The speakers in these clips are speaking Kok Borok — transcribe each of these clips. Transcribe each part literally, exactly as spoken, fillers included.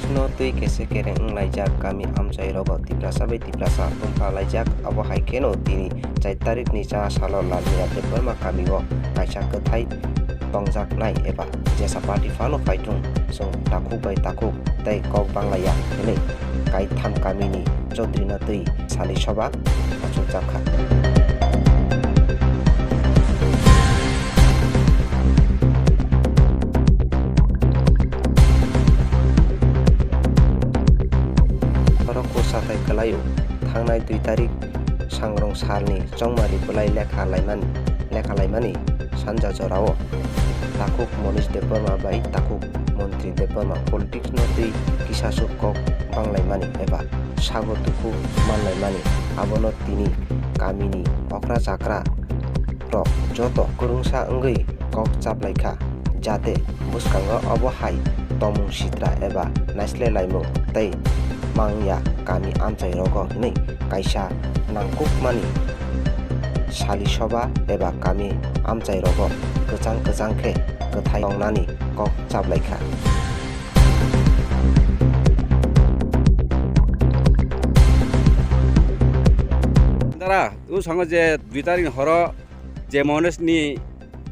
Sno twi kese kereng wnglaijak kami amchai rogo Tiprasa bai Tiprasa wngpha laijak, abo hai kheno tini char tarikni cha salo Lalmira Debbarma kamio kaisa kwthai tongjaknai eba jesa party phano phaithung, chwng takhuk bai takhuk tei kok banglaiya hwnwi kaitham kamini Chaudhurino twi sali soba achukjak kha. Borok kwsa tai kwlaio, thangnai dui tarik sangrong salni chongmari bwlai lekha laimani, lekha laimani sanja jorao takhuk Monish Debbarma bai takhuk Montri Debbarma politics no twi kisasuk kok banglaimani eba sago dukhu manlaimani, abono tini kamini okra chakra rok joto kwrwngsa wngwi kok chaplaikha, jate bwskango obo hai tongmung sitra eba naislelaimung tei mangya kami amchai rogo hwnwi kaisa nangkukmani sali soba eba kami amchai rogo kwchang kwchang khe kwthai tongnani kok chaplaikha. Dara, o sango je dui tarik ni horo je Mohanes ni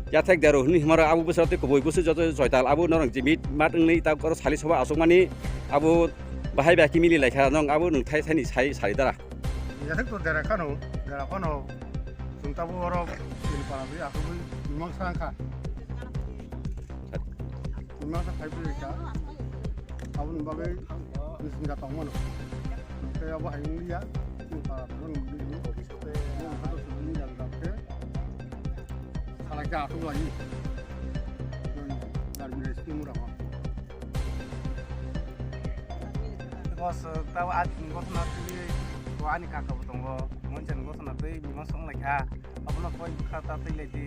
yathek dero hwnwi himaro abo bwswk tei kubui bwswk joto joital abo norok je meet mat wngwi ta oro sali soba aswkmani abo bahai bai khe mili laikha, nong abo nwng thai thani sai sari dara. Yathek to dera khano, dera khano, chwng tabo oro chini para bai aswkwi mimang sang kha. Mimang sa khai bai kha. Aboni bagwi bising da tongmano. Tei abo hai wngya, chini para bai wngya. Salai khe aswk lai. Darmira skim ramo. Boss, tabo ani gosna twi, bo ani kaka bo tongo, monchani gosna twi, bima song lai kha. Abono koi bwkha ta twi lai di.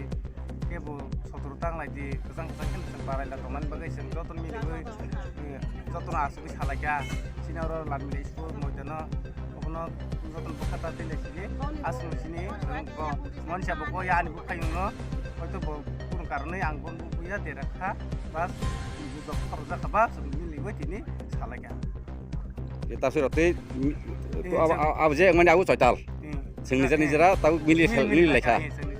Kebo sotro tang lai di, kwchang kwchang khe chwng parai la tongnani bagwi chwng joto miliwi, eh, jotono asugwi salai kha. Chini oro Lalmira school moidano, abono jotono bwkha ta twi lai sini. Aswk chini, chwng bo, moncha bo koi ani bwkhayungno, hoito bo kunu karonwi ang bono buya dera kha, bas, bujok khorokjak kha, bas, miliwi tini salai kha. Ye ta sura tei, mi-, Eh, abo, chwng abo je mane abo choital. Eh, Chwng nijera eh, nijera tabo mili, mili, mili mili lai kha. Eh, chwng